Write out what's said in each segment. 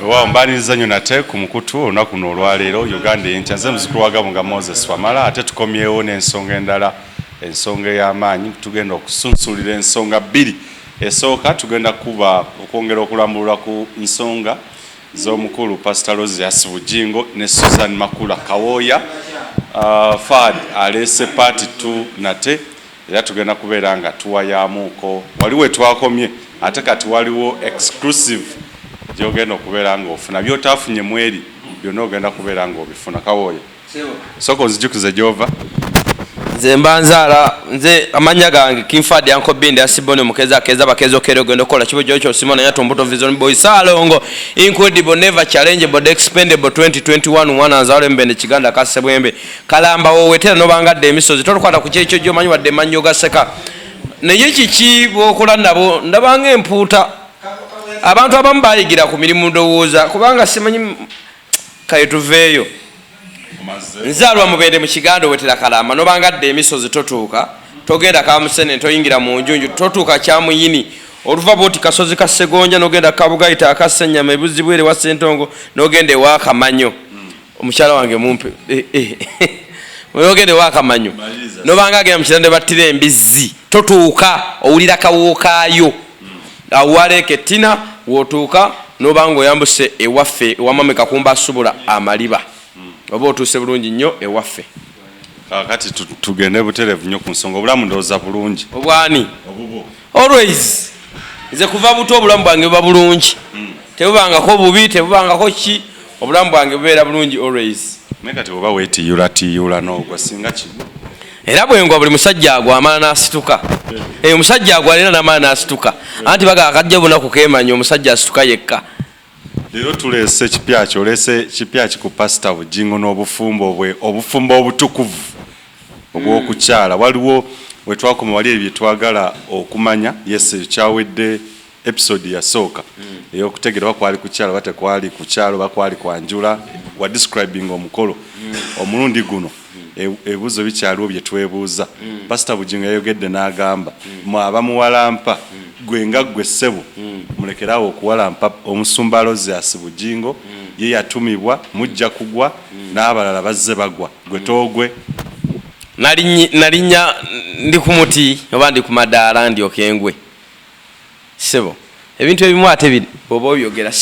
Weewaawo, mbaniriza nnyo nate ku mukutu olunaku luno olwaleero Uganda Eyenkya. Nze muzukulu wa Gabunga Moses Wamala, ate tukomyewo n'ensonga endala, ensonga ey'amaanyi. Tugenda okusunsulira ensonga bbiri. Esooka, tugenda kuba okwongera okulambulula ku nsonga z'omukulu Pastor Aloysius Bujingo ne Susan Makula Kawooya. Fad aleese part 2 nate, era tugenda kubeera nga tuwayaamuuko wali we twakomye, ate kati waliwo exclusive gyogenda okubeera ng'ofuna byotaafunye mweri byonna, ogenda kubeera ng'obifuna. Kawooya, sooka onzijukize gy'ova. Nze mba nzaala, nze amannya gange Kinfad Ankobindi Asiboni Mukeza Keza Bakezo Kero ogenda okukola kibo gyokyo Simon Nyato Mbuto Vision Boy Saalongo Incredible, Never Challengeable, Expendable 2021 mwana nzaala Embende Kiganda Kasebwembe Kalamba woowetera nobangadde emisozi tolukwata ku kyekyo gyomanyi wadde mannyo gaseka. Naye kiki bwokola nabo ndabanga empuuta? Abantu abamu bayigira ku mirimu, ndowooza kubanga simanyi. Kale tuveeyo. Nzaalwa Mubende mu Kiganda, owetera Kalamba nobangadde emisozi, totuuka togenda Kamusene, toyingira mu njunju, totuuka Kyamuyini, oluva bwoti kasozi ka Segonja nogenda Kabugayita akasenyama ebuzibwere wa Sentongo, nogenda ewa Kamanyo. Omukyala wange mumpe, nogenda ewa Kamanyo nobanga agenda mukira ne battira embizzi, totuuka owulira kawookaayo awo waleeka ettina. Wotuuka nobanga oyambuse ewaffe ewamame Kakumba asubula amaliba, oba otuuse bulungi nnyo ewaffe. Kakati tugende butereevu nnyo ku nsonga. Obulamu ndowooza bulungi? Obwani? Obubo. Always, nze kuva buto obulamu bwange buba bulungi, tebubangako bubi, tebubangako ki, obulamu bwange bubeera bulungi always. Naye kati oba weetiyulatiyula n'ogwa singa kibi. Era bwengwa, buli musajja agwa amala n'asituka. Eh, omusajja agwa era n'amala n'asituka, anti baga akajja bunaku kemanya omusajja asituka yekka. Leero tuleese kipya ki? Oleese kipya ki ku Pasita Bujingo n'obufumbo bwe, obufumbo obutukuvu obw'okukyala? Waliwo wetwakoma wali ebyo byetwagala okumanya. Yes, kyawedde episode yasooka ey'okutegeera oba kwali kukyala oba tekwali kukyala, oba kwali kwanjula, wa describing omukolo. Omulundi guno ebibuuzo bikyaliwo bye twebuuza. Pasita Bujingo yayogedde n'agamba, mwe abamuwalampa, gwe nga ggwe ssebo, mulekeraawo okuwalampa omusumba Aloysius Bujingo. Ye yatumibwa, mujja kugwa, n'abalala bazze bagwa, gwe toogwe. Nalinnya ndi ku muti oba ndi ku madaala ndyoke ngwe? Ssebo, ebintu ebimu ate bw'oba obyogera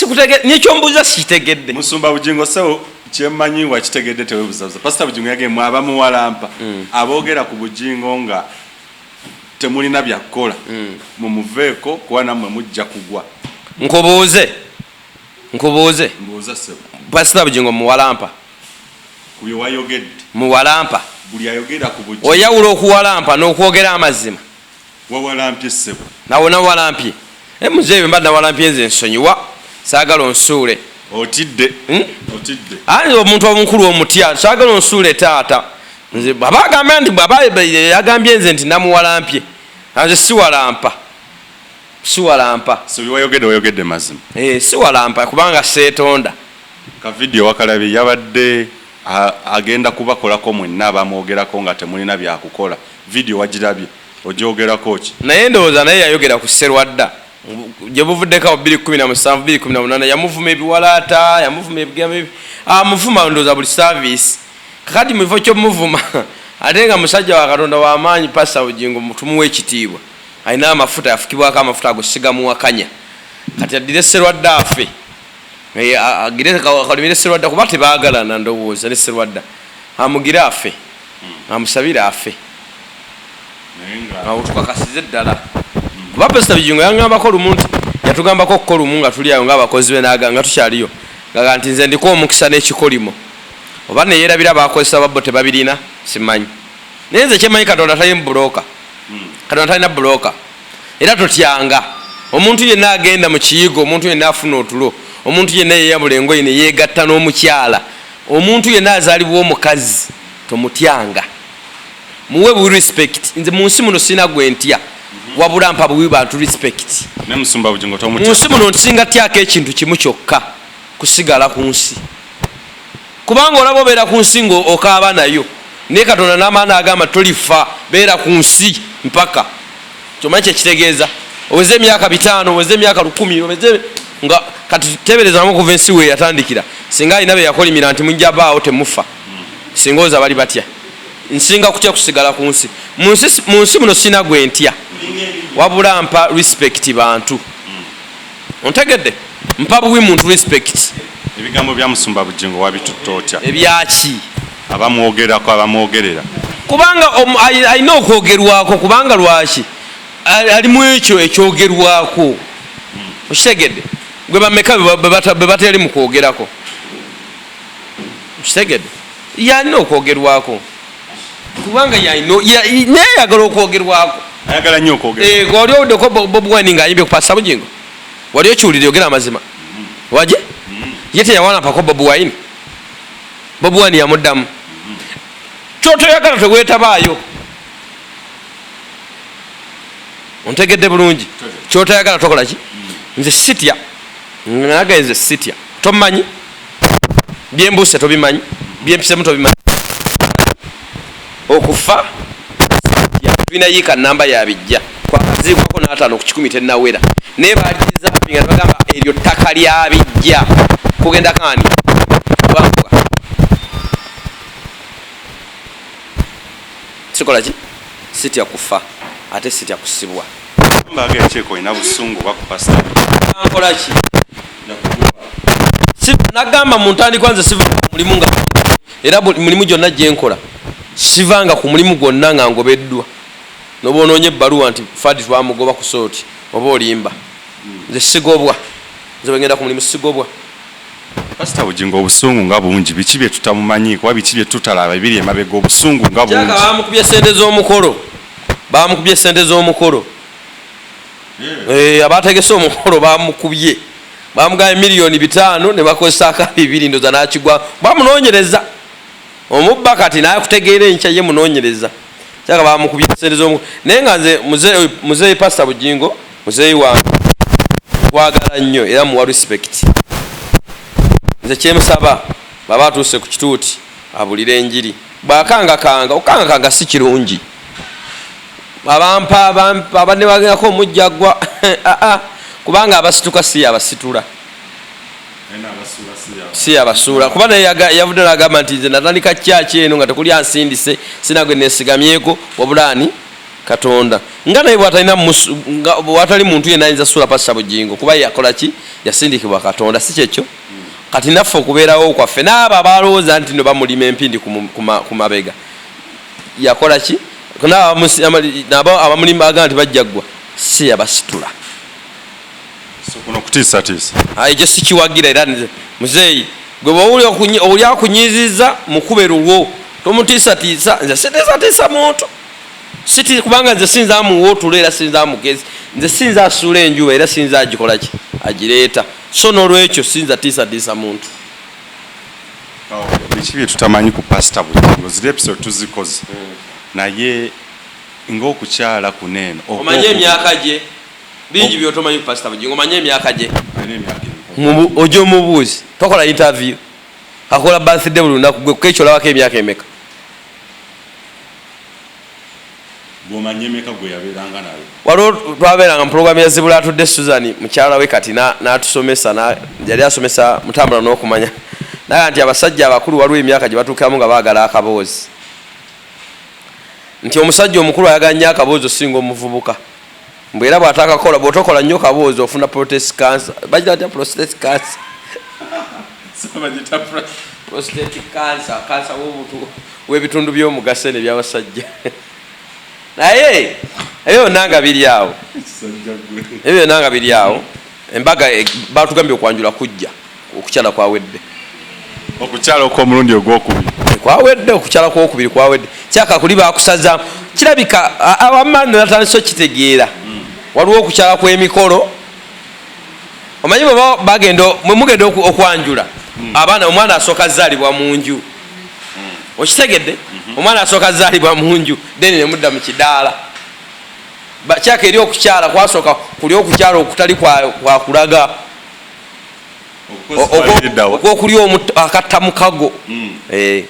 nekyombuuza sikitegedde. Musumba Bujingo, ssebo, kyemmanyi wakitegedde, tewebuzabuza. Pasita Bujingo yagambye, mwe abamuwalampa, aboogera ku Bujingo nga temulina byakukola, mumuveeko kuba nammwe mujja kugwa. Nkubuuze, nkubuuze. Mbuuza, ssebo. Pasita Bujingo muwalampa? Ku bye wayogedde. Muwalampa? Buli ayogera ku Bujingo. Oyawula okuwalampa n'okwogera amazima. Wawalampye, ssebo. Nawe nawalampye? Muzeeyi, mba nawalampye nze nsonyiwa, saagala onsuule. Otidde? Otidde? Ani omuntu omukulu omutya, saagala onsuule taata. Nze bwaba agambye nti, bwaba yagambye nze nti namuwalampye, nze siwalampa, siwalampa. So byewayogedde, wayogedde mazima? Eh, siwalampa kubanga seetonda. Ka vidiyo wakalabye? Yabadde agenda kubakolako mwenna abamwogerako nga temulina byakukola. Vidiyo wagirabye? Ogyogerako ki? Naye ndowooza naye yayogera ku Serwadda gye buvuddeko awo 217, 218, yamuvuma ebiwalaata, yamuvuma ebigambo amuvuma ndowooza buli service. Kakati mu kifo ky'omuvuma, ate nga musajja wa Katonda w'amaanyi, Pasita Bugingo tumuwa ekitiibwa, alina amafuta, yafukibwako amafuta, ago sigamuwakanya. Kati addire Serwadda afe. Eh, agire kalimire Serwadda kuba tebaagalana ndowooza ne Serwadda, amugire afe, amusabire afe. Naye nga awo tukakasize ddala, kuba Pasita Bujingo yaŋŋambako lumu nti, yatugambako okukola lumu nga tuli awo ng'abakozi be nga tukyaliyo, ngaga nti nze ndiko omukisa n'ekikolimo, oba neyerabira bakozesa babbo tebabirina, simanyi. Naye nze kyemanyi, Katonda tali mu bulooka, Katonda talina bulooka. Era totyanga omuntu yenna agenda mu kiyigo, omuntu yenna afuna otulo, omuntu yenna yeyabula engoye ne yeegatta n'omukyala, omuntu yenna azaalibwa omukazi, tomutyanga, muwe buwi respect. Nze mu nsi muno sirina gwe ntya, wabula mpa buwi bantu respect. Ne musumba Bujingo mu tomutya? Nsi muno nsinga tyako ekintu kimu kyokka, kusigala ku nsi, kubanga olaba obeera ku nsi nga okaaba nayo, naye Katonda n'amala n'agamba tolifa, beera ku nsi mpaka. Kyomanyi kyekitegeeza? Oweze emyaka 500, oweze emyaka 1000, oweze. Nga kati teberezamu okuva ensi we yatandikira, singa alina be yakolimira nti mujja baawo temufa, singa oza bali batya? Nsinga kutya kusigala ku nsi. Mu nsi muno sina gwe ntya, wabula mpa respect bantu. Ontegedde? Mpa buwi muntu respect. Ebigambo bya Musumba Bugingo wabitutte otya? Ebyaki? Abamwogerako, abamwogerera. Kubanga alina okwogerwako, kubanga lwaki alimu ekyo ekyogerwako? Okitegedde? Gwe bameka be bateri mu kwogerako? Okitegedde? Yalina okwogerwako kubanga naye ayagala okwogerwako. Ayagala nnyo okwogerwako. Wali owuddeko Bobi Wine ng'ayimbye ku Pastor Bugingo? Wali okiwulira? Yogera amazima. Waje ye teyawalampako Bobi Wine. Bobi Wine yamuddamu. Kyotoyagala teweetabaayo. Ontegedde bulungi? Kyotoyagala tokola ki? Nze sitya, nage nze sitya. Tomanyi byembuuse, tobimanyi byempisemu, tobimanyi okufa. Tulina yiika namba yabijja kwakaziikwako n'ataano ku kikumi tennawera, naye bagirizaavinga ne bagamba eryo ttaka lyabijja kugenda kaani bambwa. Sikola ki? Sitya kufa ate sitya kusibwa. Mbaga ekyeko olina busungu oba ku pasita? Nkola ki? Nagamba mu ntandikwa nze siva ku mulimu nga, era mulimu gyonna gyenkola sivanga ku mulimu gwonna nga ngobeddwa. Noba onoonya ebbaluwa nti Fadi twamugoba ku sooti, oba olimba. Nze sigobwa, nze bwengenda ku mulimu sigobwa. Pasita Bugingo obusungu nga bungi, biki bye tutamumanyi kuba biki bye tutalaba ebiri emabega? Obusungu nga bungi. Kyaka bamukubye sente z'omukolo, bamukubye sente z'omukolo. Abategese omukolo bamukubye, bamugambye 5 miliyoni ne bakozesa aka 2, ndoza nakigwa. Bamunoonyereza omubba kati nakutegeera enkya ye munoonyereza. Kyaka bamukubye sente z'omukolo, naye nga nze muzeeyi Pasita Bugingo muzeeyi wange, twagala nnyo era muwa respect. Nze kyemusaba, baba atuuse ku kituuti abulire enjiri. Bwakangakanga, okukangakanga si kirungi. Abampa abadde bagendako omujjagwa kubanga abasituka si yabasitula, si yabasuula, kuba naye yavudde nagamba nti nze natandika kyaki eno nga tekuli ansindise, sinagwe nesigamyeko wabula ani? Katonda. Nga naye bwatalina muntu yenna ayinza suula Pasita Bugingo, kuba yakola ki? Yasindikibwa Katonda, si kyekyo? Kati naffe okubeerawo kwaffe n'abo abalowooza nti no bamulima empindi ku mabega, yakola ki? Nabo abamulima agamba nti bajja ggwa, si yabasitula. Kuno kutiisatiisa. Ekyo sikiwagira. Era muzeeyi gwe oli akunyiziza mukube lulwo, tomutiisatiisa. Nze sitiisatiisa muntu. Siti kubanga nze sinza amuwa otulo era sinza amugezi, nze sinza asuula enjuba era sinza agikola ki agireeta. So n'olwekyo sinza tiisatiisa muntu. Biki bye tutamanyi ku Pasita Bugingo? Ziri episode tuzikoze, naye ng'okukyala kuno eno Omanye emyaka gye? Bingi byotomanyi ku Pasita Bugingo. Omanye emyaka gye? Ojja omubuuzi, tokola interview. Akola birthday buli lunaku. Gwe kukekyo olabako emyaka emeka? Bwomanya emeka gwe yabeeranga nayo? Waliwo twabeeranga mu pulogulaamu ya Zibula Atudde, Susan mukyala we kati n'atusomesa, yali asomesa mutambula n'okumanya, naga nti abasajja abakulu waliwo emyaka gye batuukiramu nga baagala akaboozi, nti omusajja omukulu ayagala nnyo akaboozi osinga omuvubuka. Mbwe era bw'atakakola, bw'otokola nnyo kaboozi ofuna prostate cancer. Bagira batya? Prostate cancer, prostate cancer, cancer w'ebitundu by'omugaso eno ebyabasajja. Naye ebyo byonna nga biri awo, ebyo byonna nga biri awo, embaga batugambye okwanjula kujja, okukyala kwawedde. Okukyala okw'omulundi ogwokubiri. Kwawedde, okukyala kwokubiri kwawedde. Kyaka kuli bakusaza kirabika awamma natandise okitegeera. Waliwo okukyala kw'emikolo. Omanyi bwe bagenda, mwe mugenda okwanjula abaana, omwana asooka zaalibwa mu nju. Okitegedde? Omwana asooka zaalibwa mu nju, then nemudda mu kidaala. Kyaka eri okukyala kwasooka kuli okukyala okutali kwakulaga okwokulya akatta mukago. Eh.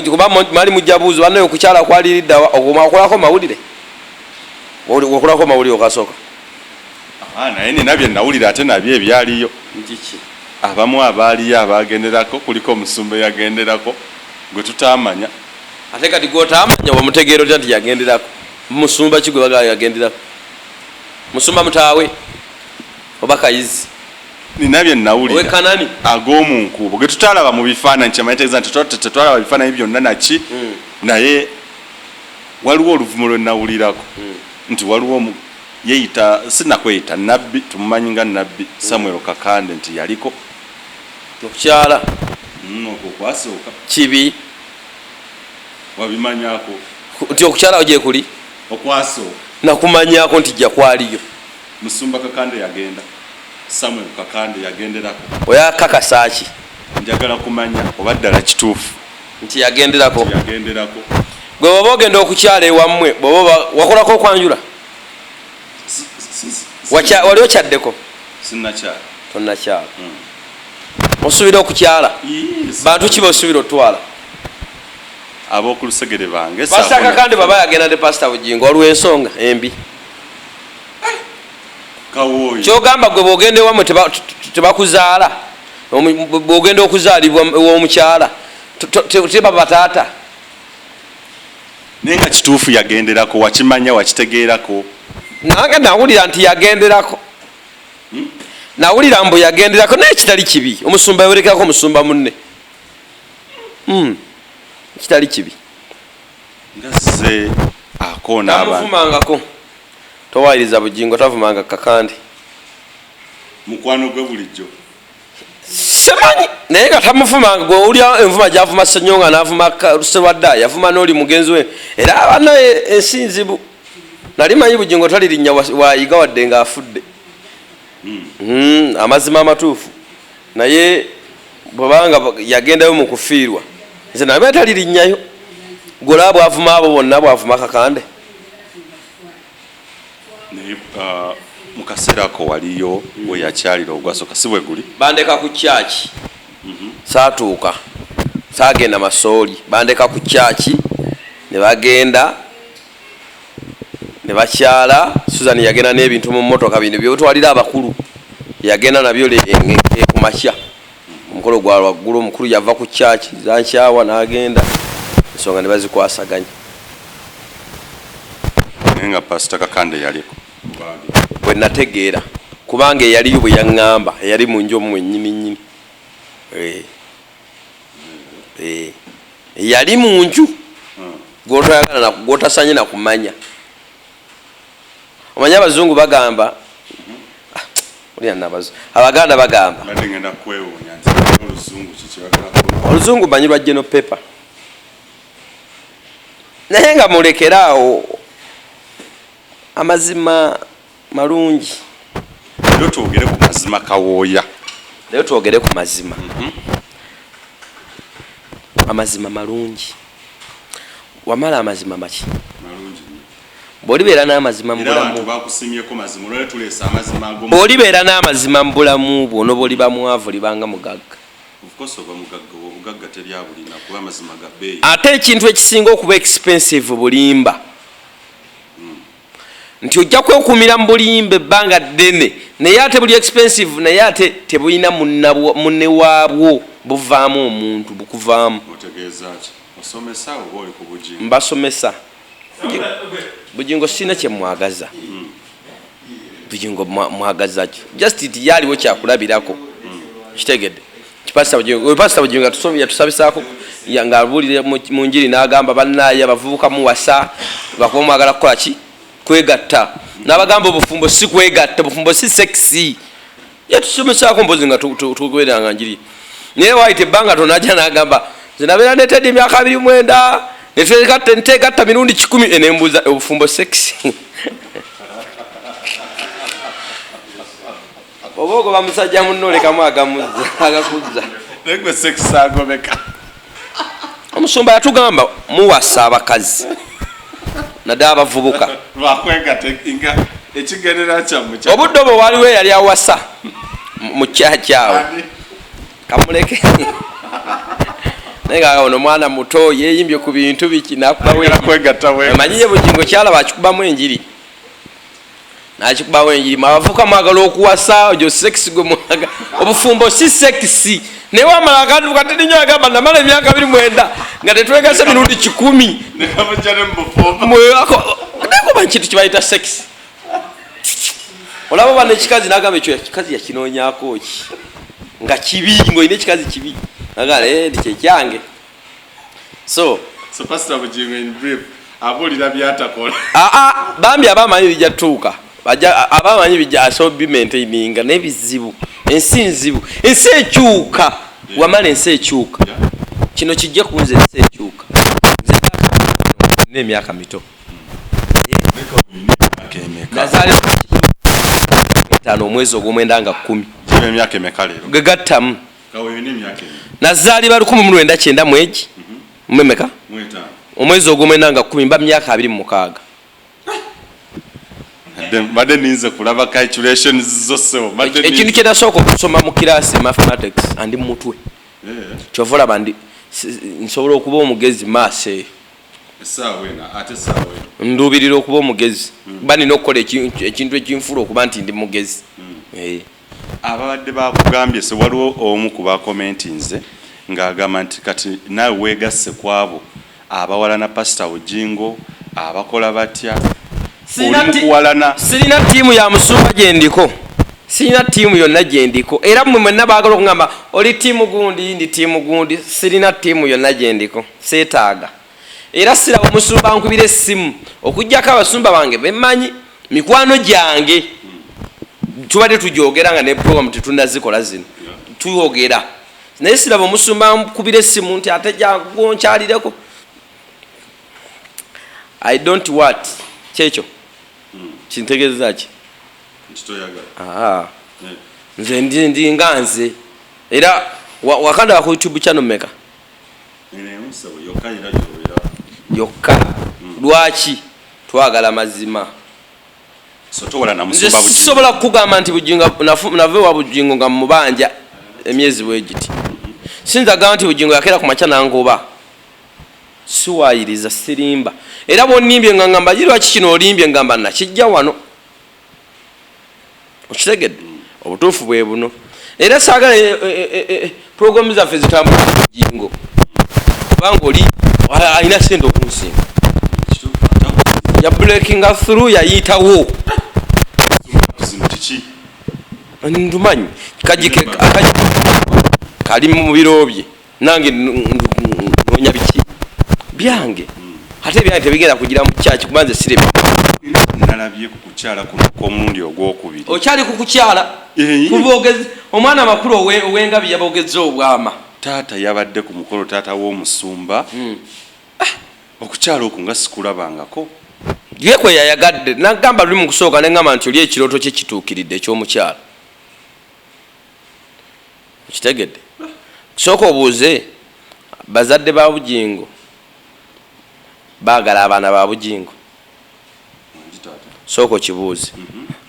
Kuba mali mujja buuzi banaye okukyala kwaliriddawa okulako mawulire. Wakulako mawulire okasooka. Naye nina bye nawulira ate nabyo ebyaliyo. Nkiki? Abamu abaaliyo abagenderako kuliko omusumba eyagenderako gwe tutaamanya. Ate kati gwotaamanya wamutegeera otya nti yagenderako? Musumba ki gwe bagala yagenderako? Musumba mutaawe oba Kayizi? Nina bye nawulira Owekanani ag'omu nkuubo ge tutaalaba mu bifaananyi, kyemanyi tegeeza nti tetwalaba bifaananyi byonna naki, naye waliwo oluvumo lwe nawulirako nti waliwo yeyita sinakweyita nabbi, tumumanyi nga nabbi Samuel Kakande nti yaliko okukyala okwo kwasooka kibi wabimanyako nti okukyala gyekuli okwasooka nakumanyako nti jja kwaliyo. Musumba Kakande yagenda, Samuel Kakande yagenderako. Oyakakasa ki? Njagala kumanya oba ddala kituufu nti yagenderako. Yagenderako. Gwe bwoba ogenda okukyala ewammwe, bwoba wakolako okwanjula, wali okyaddeko? Sinnakyala. Tonnakyala. Osuubira okukyala, bantu ki bosuubira otwala? Ab'okulusegere bange. Pasita Kakande baba yagenda ne Pasita Bugingo, waliwo ensonga embi. Kawooyo. Kyogamba gwe bwogenda ewammwe tebakuzaala, bwogenda okuzaalibwa ew'omukyala tebaba taata. Naye nga kituufu yagenderako, wakimanya, wakitegeerako? Nange nawulira nti yagenderako, nawulira mbu yagenderako, naye kitali kibi omusumba yawerekerako omusumba munne, kitali kibi. Nga ze akoona abantu. Tamuvumangako, towayiriza Bugingo, tavumanga Kakande. Mukwano gwe bulijjo. Semanyi, naye nga tamuvumanga. Gwe owulira envuma gyavuma Senyonga, n'avuma Serwadda, yavuma n'oli mugenzi we. Era abana ensi nzibu. Nali manyi Bugingo talirinnya wayiga wadde ng'afudde. Amazima amatuufu, naye bwebanga yagendayo mu kufiirwa, nze nabe talirinnyayo. Golaba bwavuma abo bonna, bwavuma Kakande. Naye mu kaseera ako waliyo we yakyalira ogwasooka, si bwe guli? Bandeka ku kyaki, saatuuka, saagenda Masooli. Bandeka ku kyaki ne bagenda ne bakyala. Susan yagenda n'ebintu mu mmotoka, bino byotwalira abakulu, yagenda nabyo ku makya. Omukolo gwa lwaggulu, omukulu yava ku kyaki zankyawa n'agenda, ensonga ne bazikwasaganya. Naye nga Pasita Kakande yaliko? Bwe nategeera, kubanga eyaliyo bwe yaŋŋamba, eyali mu nju omwo ennyini nnyini, eyali mu nju gwotoyagala, gwotasanye nakumanya. Omanyi abazungu bagamba, abaganda bagamba, oluzungu manyi lwa geno paper, naye nga mulekeraawo, amazima malungi. Leero twogere ku mazima, Kawooya. Leero twogere ku mazima. Amazima malungi. Wamala, amazima maki? Bw'olibeera n'amazima mu bulamu, bw'olibeera n'amazima mu bulamu bwo, noba oliba mwavu, olibanga mugagga. Ate ekintu ekisinga okuba expensive bulimba, nti ojja kwekuumira mu bulimba ebbanga ddene, naye ate buli expensive, naye ate tebulina munne waabwo, buvaamu omuntu bukuvaamu. Mbasomesa Bugingo sirina kyemwagaza. Bugingo mwagaza ki? Just nti yaliwo kyakulabirako, kitegedde? Pasita Bugingo yatusabisaako ng'abuulire mu njiri, n'agamba bannaye abavubuka muwasa lwakuba mwagala kukola ki? Kwegatta. N'abagamba obufumbo si kwegatta, obufumbo si sex. Yatusomesaako mpozi nga tugobereranga njiri, naye waayita ebbanga tonaja n'agamba nze nabeera netedde emyaka 29 netegatta mirundi 100. Enembuuza, obufumbo sex? Oba ogoba musajja munno, olekamu agamuzza agakuzza. Naye sex agobeka. Omusumba yatugamba muwasa abakazi naddala abavubuka lwakwegatta nga ekigendererwa kyammwe. Obudde obwo waliwo eyali awasa mu kyakyawo, kamuleke, naye nga ono mwana muto yeyimbye ku bintu biki nakubawo. Kwegatta. Amanyi ye Bugingo kyalaba akikubamu enjiri. Nakikubawo enjiri, abavuka mwagala okuwasa ojo sex gwe mwaga obufumbo si sex. Naye wamala akantu katini nnyo, agamba namala emyaka 29 nga tetwegase mirundi 100. Nekuba nkintu kibayita sex. Olaba bano ekikazi nagamba ekyo ekikazi yakinoonyako ki nga kibi, ng'olina ekikazi kibi, nagamba ndi kyekyange. So So Pastor Bugingo in brief abuulira byatakola. Aa, bambi abamanyi bijja tuuka, abamanyi bijja asobola bimaintaininga n'ebizibu. Ensi nzibu, ensi ekyuka wamala, ensi ekyuka. Kino kijje ku nze, ensi ekyuka. Nze nina emyaka mito. Nazaalibwa 5 omwezi ogwomwenda nga 10. Kiba emyaka emeka leero? Gegattamu. Kawe olina emyaka emeka? Nazaalibwa 1990 mwegi mwemeka? 5. Omwezi ogwomwenda nga 10, mba myaka 26. Mbadde ninze kulaba calculations zo ssebo. Mbadde Ekintu kyenasooka okusoma mu kirasi, mathematics, andi mumutwe. Kyova olaba ndi nsobola okuba omugezi maaso eyo. Essaawa eno, ate essaawa eno. Nduubirira okuba omugezi kuba nina okukola ekintu ekinfula okuba nti ndi mugezi. Ababadde bakugambye se waliwo omu ku bakomentinze ng'agamba nti kati naawe weegasse ku abo abawalana Pasita Bugingo, abakola batya, oli mu kuwalana. Sirina ttiimu ya musumba gyendiko, sirina ttiimu yonna gyendiko. Era mmwe mwenna baagala okugamba oli ttiimu gundi, ndi ttiimu gundi, sirina ttiimu yonna gyendiko, seetaaga. Era siraba omusumba nkubira essimu okugjako abasumba bange bemmanyi, mikwano gyange. Tubadde tugyogera nga ne program tetunazikola zino, tuyogera, naye siraba omusumba nkubira essimu nti ate jangu nkyalireko. I don't what kyekyo kintegeeza ki? Nti toyagala. Aa, nze ndi nga nze. Era wakandaba ku YouTube channel meka? Eno emu ssebo yokka, era gy'obeera. Yokka. Lwaki? Twagala mazima. So towalana Nze musumba Bugingo. Sisobola kukugamba nti Bugingo nava ewa Bugingo nga mubanja emyezi bwe giti. Sinza gamba nti Bugingo yakeera ku makya nangoba. Siwaayiriza, sirimba. Era bwonnimbye nga ngamba ye lwaki kino olimbye, ngamba nakijja wano, okitegedde? Obutuufu bwe buno. Era saagala programu zaffe zitambula ku Bugingo, kubanga oli alina sente okunsinga. Ya breakinga through, yayitawo. Zino kiki? Ndumanyi kajike akaji kali mu biro bye, nange noonya biki byange, ate ebyange tebigenda kugira mu kyaki kuba nze sire. Nalabye ku kukyala kuno okw'omulundi ogwokubiri. Okyali ku kukyala? Kubogezi omwana amakulu owengabi yabogezza obwama. Taata yabadde ku mukolo, taata w'omusumba. Okukyala okwo nga sikulabangako. Ye kwe yayagadde. Nagamba luli mu kusooka neŋŋamba nti oli ekirooto kye kituukiridde ekyomukyala, okitegedde? Sooka obuuze bazadde ba Bugingo, baagala abaana ba Bugingo? Sooka okibuuze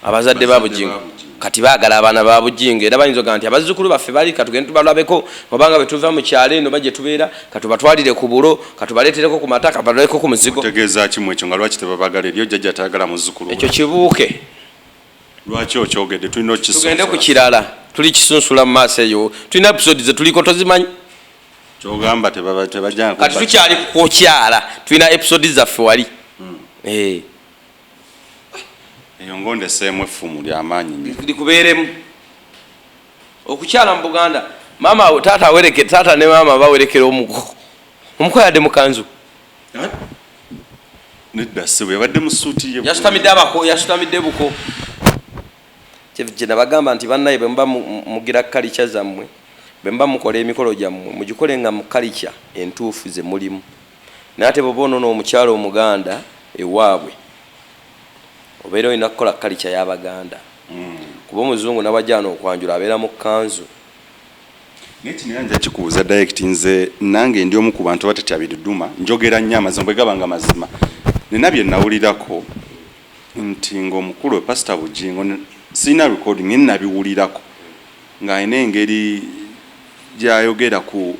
abazadde ba Bazadde Bugingo. Ba Bugingo. Kati baagala abaana ba Bugingo, era bayinza ogamba nti abazzukulu baffe bali, katugende tubalabeko, obanga bwe tuva mu kyalo eno ba gye tubeera, katubatwalire ku bulo, katubaleetereko ku mata, katubaleko ku muzigo. Otegeeza ki mu ekyo? Nga lwaki tebabagala? Eriyo jjajja atayagala muzzukulu we? Ekyo kibuuke. Lwaki okyogedde? Tulina Tugende ku okukisunsula. kirala, tuli kisunsula mu maaso eyo. Tulina episode zetuliko, tozimanyi? Kyogamba tebajjanga. Kati tukyali kukyala, tulina episode zaffe wali. Eh, Eyo ngondeseemu effumu lyamaanyi nnyo. Likubeeremu. Okukyala mu Buganda, maama, taata awereke, taata ne maama bawerekera omuko. Omuko yadde mukanzu? Nedda ssebo, yabadde mu suuti ye. Yasutamidde abako, yasutamidde buko. Kye nabagamba nti bannaye, bwe muba mugira kalica zammwe, bwe muba mukola emikolo gyammwe, mugikole nga mu kalica entuufu ze mulimu. Naye ate bw'oba onona omukyalo omuganda ewaabwe, obeera olina kukola kalica y'Abaganda, kuba omuzungu nabajja okwanjula abeera mu kanzu. Naye kino era nja kikubuuza direct. Nze nange ndi omu ku bantu abatatya biduduma, njogera nnyo amazima bwe gaba nga mazima. Nina bye nawulirako nti ng'omukulu we Pasita Bugingo, sirina recording naye nabiwulirako, ng'alina engeri gy'ayogera ku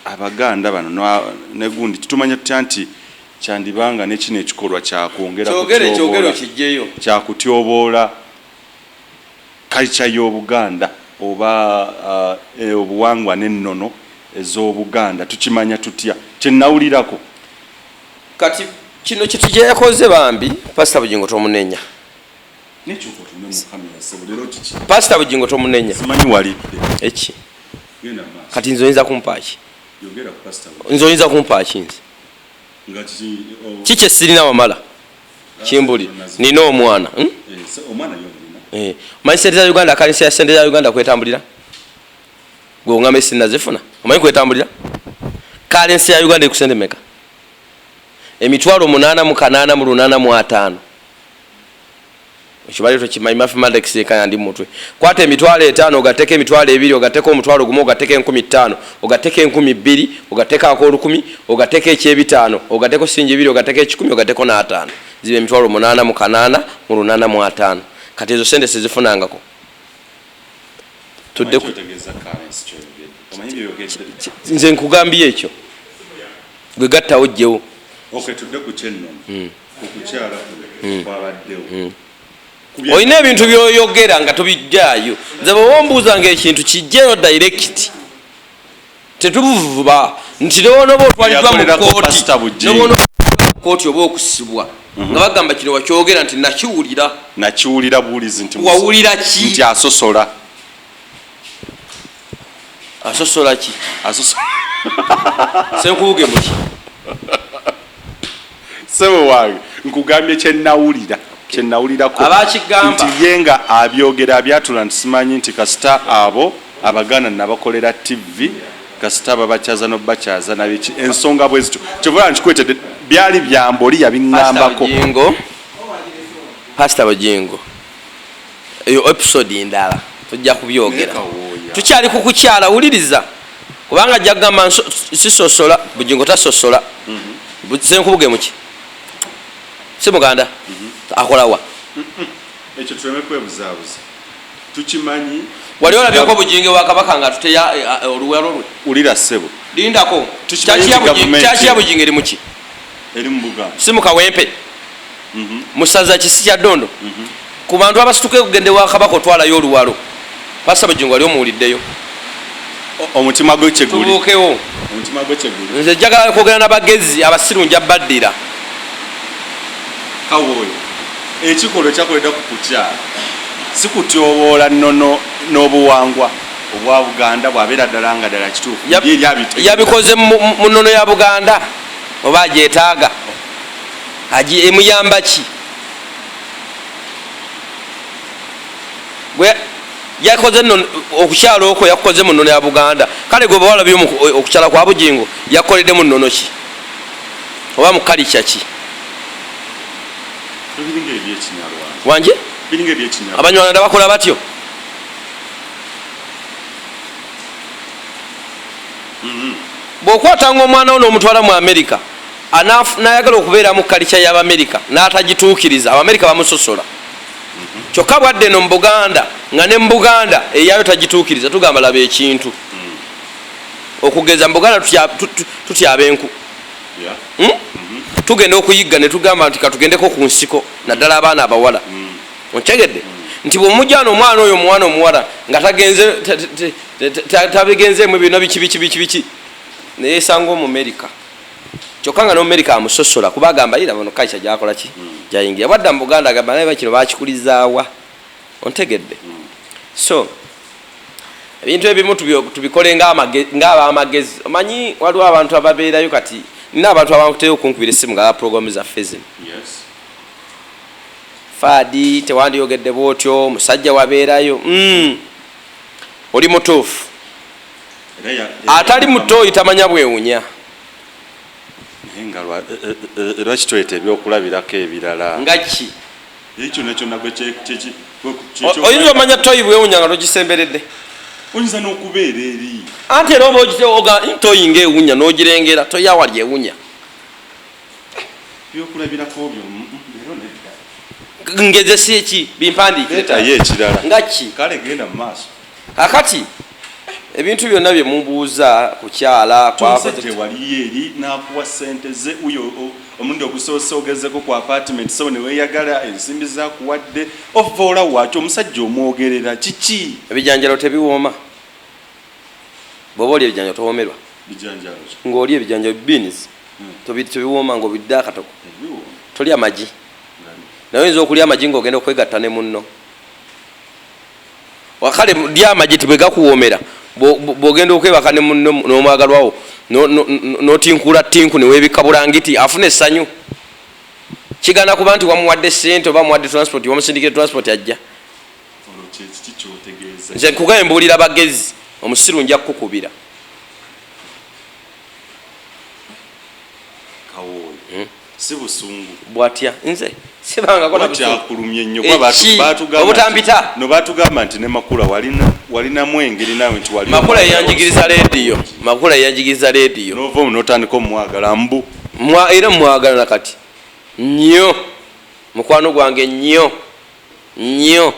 Abaganda bano negundi. Titumanya tutya nti Kyandibanga ne kino ekikolwa kyakwongera Kyogere, kyogere okijjeyo. Kyakutyoboola culture y'Obuganda oba obuwangwa n'ennono ez'Obuganda. Tukimanya tutya? Kyenawulirako. Kati kino kitu kyeyakoze bambi, Pasita Bugingo tomunenya. Pasita Bugingo tomunenya. Simanyi walidde. Eki? Kati nze oyinza kumpaaki? Nze oyinza kumpaaki nze? Kiki sirina wamala kimbuli nina omwana, hmm? Omanyi sente za Uganda, kanisa ya sente za Uganda kwetambulira, gwe ongamba esinazifuna, omanyi kwetambulira kalensi ya Uganda ekusente meka? 8,885. Ekibali tokimanyi, mathematics ekanya ndi mutwe. Kwata 50,000, ogatteko 20,000, ogatteko 10,000, ogatteko 5,000, ogatteko 2,000, ogatteko ak'olukumi, ogatteko ekyebitaano, ogatteko singi 2, ogatteko 100, ogatteko n'ataano, ziba 8,885. Kati ezo sente sizifunangako. Tudde nze nkugambye ekyo gwe gattawo jjewo. Tudde ku kyennono, ku kukyala kwabaddewo. Olina ebintu byoyogera nga tobijjaayo. Nze bweoba ombuuza nga ekintu kijjeyo direct, tetuvuba nti noba otwaliddwa mu kooti, kooti oba okusibwa, nga bagamba kino wakyogera nti nakiwulira. Nakiwulira buwulizi nti Wawulira ki? Nti asosola. Asosola ki? Senkubuge muki? Sebo wange, nkugambye kyenawulira, kyenawulirako. Abakigamba. Nti ye nga abyogera abyatula nti simanyi nti kasita abo Abaganda nabakolera TV, kasita babakyaza nobakyaza nabiki, ensonga bwe zityo. Kyova nkikwetedde, byali byamboli yabiŋŋambako. Pasita Bugingo, eyo episode ndala, tujja kubyogera. Tukyali ku kukyala. Wuliriza, kubanga ajja kugamba sisosola. Bugingo tasosola. Senkubuge muki? Si muganda? Akolawa? Ekyo tuleme kwebuzaabuza, tukimanyi. Wali olabyeko Bugingo wa Kabaka nga tuteya oluwalo lwe? Wulira ssebo. Lindako. Tukimanyi nti gavumenti Church ya Bugingo eri muki? Eri mu Buganda. Si mu Kawempe? Musaza kisi kya Ddondo. Ku bantu abasituka okugenda ewa Kabaka otwalayo oluwalo, Pasita Bugingo wali omuwuliddeyo? Omutima gwe kyeguli. Tubuukewo. Omutima gwe kyeguli. Nze njagala kwogera n'abagezi, abasiru nja baddira. Kawooyo, ekikolwa ekyakoledda ku kukyala si kutyoboola nnono n'obuwangwa obwa Buganda? Bw'abeera ddala nga ddala kituufu eri abitegeera. Yabikoze mu nnono ya Buganda oba agyetaaga? Emuyamba ki? Gwe yakoze nno okukyala okwo yakukoze mu nnono ya Buganda. Kale gwe bawalabye okukyala kwa Bugingo, yakoledde mu nnono ki oba mu kalica ki? Biringa ebyekinyarwanda. Wanje? Biringa ebyekinyarwanda. Abanyarwanda bakola batyo. Bw'okwatanga omwana wo n'omutwala mu Amerika, n'ayagala okubeera mu kalica y'Abamerika n'atagituukiriza, Abamerika bamusosola. Kyokka bwadde eno mu Buganda, nga ne mu Buganda eyayo tagituukiriza, tugamba laba ekintu. Okugeza mu Buganda tutyaba enku. Tugenda okuyigga ne tugamba nti katugendeko ku nsiko, naddala abaana abawala. Okitegedde nti bwomujjana omwana oyo, omwana omuwala nga tagenze tabigenzeemu byonna biki biki biki biki, neyesanga Omumerika, kyokka nga n'Omumerika amusosola kuba agamba yira bono kaisa gyakola ki gyayingira. Bwadda mu Buganda agamba naye kino bakikulizaawa. Ontegedde? So ebintu ebimu tubikole ng'abamagezi. Omanyi waliwo abantu ababeerayo, kati nina abantu abankuteyo okunkubira essimu nga programu zaffe zino. Faadi, tewandiyogedde bwotyo, musajja wabeerayo. Oli mutuufu. Atali mutoyi tamanya bwewunya. Naye nga lwaki tuleeta ebyokulabirako ebirala? Nga ki? Ekyo nekyo nagwe. Oyinza omanya toyi bwewunya nga togisemberedde? Oyinza n'okubeera eri. Anti era oba oga toyi ngaewunya n'ogirengera, toyi awali ewunya. Byokulabirako byo leero nedda. Ngezesi eki bimpandiikire. Leetayo ekirala. Nga ki? Kale genda mu maaso. Kakati ebintu byonna bye mubuuza kukyala. Omusajja waliyo eri n'akuwa sente ze uyo. Omulundi ogusoose ogezeko ku apartment, so neweyagala ensimbi zakuwadde, ovoola waki omusajja omwogerera kiki? Ebijanjalo tebiwooma. Bw'oba olya ebijanjalo towomerwa. Bijanjalo ki? Ng'olya ebijanjalo, beans, tebiwooma ng'obidde akatoko. Ebiwooma. Tolya magi, naye oyinza okulya amagi ng'ogenda okwegatta ne munno. Kale lya amagi, tibwe gakuwoomera bw'ogenda okwebaka ne munno n'omwagalwawo, n'otinkula tinku ne weebikka bulangiti, afuna essanyu. Kigaana kuba nti wamuwadde sente oba muwadde transport, wamusindikire transport, ajja. Olwo kyekiki kyotegeeza? Nze nkugaye, mbuulira bagezi. Omusiru nja kukukubira. Kawooyo, si busungu? Bwatya nze sibangako na busungu. Kyakulumye nnyo kuba Eki? batugamba Obutampita? No, batugamba nti ne Makula walinamu engeri naawe nti wali Makula yeyanjigiriza leediyo, Makula yeyanjigiriza leediyo. Nova omu n'otandika omwagala mbu. Era mwagala nakati nnyo, mukwano gwange nnyo nnyo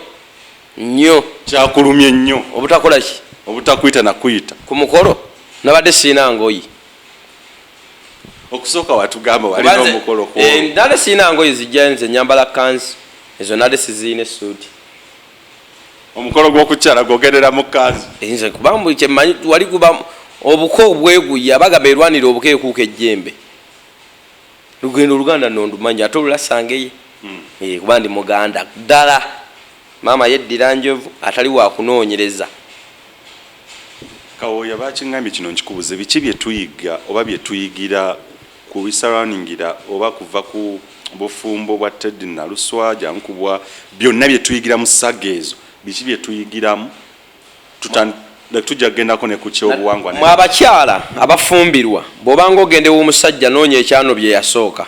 nnyo. Kyakulumye nnyo? Obutakola ki? Obutakwita nakuyita. Ku mukolo nabadde siina ngoyi. Okusooka watugamba walina omukolo ku Eh, nabadde siina ngoyi zijja, nze nyambala kanzu ezo, nabadde siziina essuuti. Omukolo gw'okukyala gwogerera mu kanzu? Eh, nze kubanga kyemmanyi wali guba obuko bweguya, bagamba erwanira obuko ekuuka ejjembe. Lugendo oluganda nondumanyi, ate olulasangeye. Eh, kuba ndi muganda ddala, maama yeddira njovu atali wakunoonyereza. Kawooya, bakiŋŋambye kino nkikubuze, biki bye tuyiga oba bye tuyigira ku bisurroundingira oba kuva ku bufumbo bwa Teddy Naluswa Jankubwa, byonna bye tuyigira mu saga ezo, biki bye tuyigiramu? Like tujja kugendako ne ku kyobuwangwa Mwe abakyala abafumbirwa, bw'obanga ogenda ew'omusajja, noonya ekyano bye yasooka.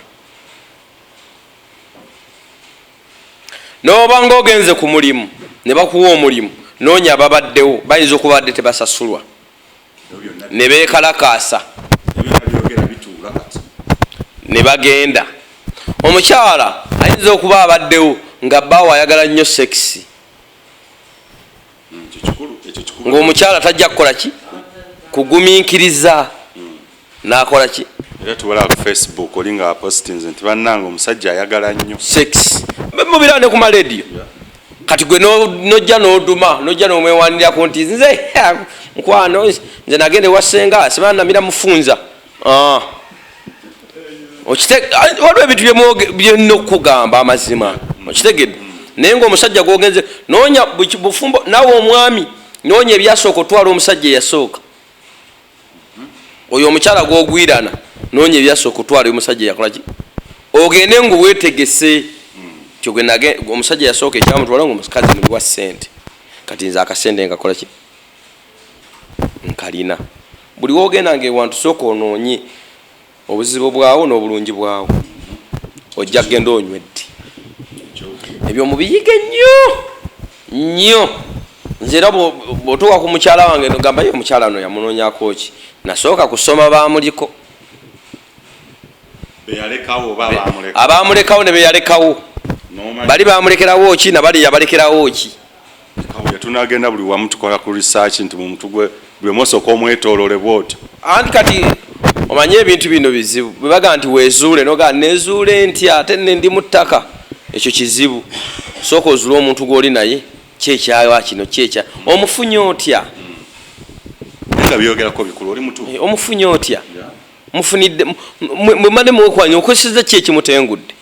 N'obanga ogenze ku mulimu ne bakuwa omulimu, noonya ababaddewo, bayinza okuba badde tebasasulwa Ebyo byonna ne beekalakaasa. Ebyo byogera bituula kati. Ne bagenda. Omukyala ayinza okuba abaddewo nga bbaawe ayagala nnyo sex. Ekyo kikulu, ekyo kikulu. Ng'omukyala tajja kukola ki? Kugumiikiriza n'akola ki? Era tubalaba ku Facebook, oli nga apostinze nti bannange omusajja ayagala nnyo sex, mubira ne ku malediyo. Kati gwe nojja n'oduma, nojja n'omwewanirako nti nze mukwano, nze nagenda ewa ssenga sibanamira mufunza. Ah. Waliwo ebintu byennina okukugamba amazima, okitegedde? Naye ngaomusajja gwogenze noonya bufumbo, naawe omwami noonya ebyasooka otwala omusajja eyasooka. Oyo omukyala gwogwirana, noonya ebyasooka otwala omusajja eyakolaki, ogende nga wetegese nti omusajja yasooka ekyamutwala nga omukazi muliwa sente. Kati nze akasente nkakola ki? Nkalina. Buli wogenda nga ewantu, sooka onoonye obuzibu bwawo n'obulungi bwawo, ojja kugenda onywedde. Ebyo mubiyige nnyo nnyo. Nze era bw'otuuka ku mukyala wange nogamba, ye omukyala no yamunoonyako ki? Nasooka kusoma bamuliko. Beyalekawo oba abamuleka? Abamulekawo ne beyalekawo. N'omanya- Bali bamulekerawo ki, nabali yabalekerawo ki? Kawuya, tunagenda buli wamu tukola ku research nti mu mutwe gwe buli omu osooka omwetooloole bw'otyo. Anti kati omanye ebintu bino bizibu, bwe bagaa nti weezuule, nogaa nezuule ntya ate ne ndi mu ttaka? Ekyo kizibu. Sooka ozuule omuntu gw'oli naye, kyekyawa kino kyekya omufunye otya? Naye nga byogerako bikulu, oli mutuufu. Eh, omufunye otya? Mufunidde mwe mwekwanya, okozeseza ki ekimutengudde?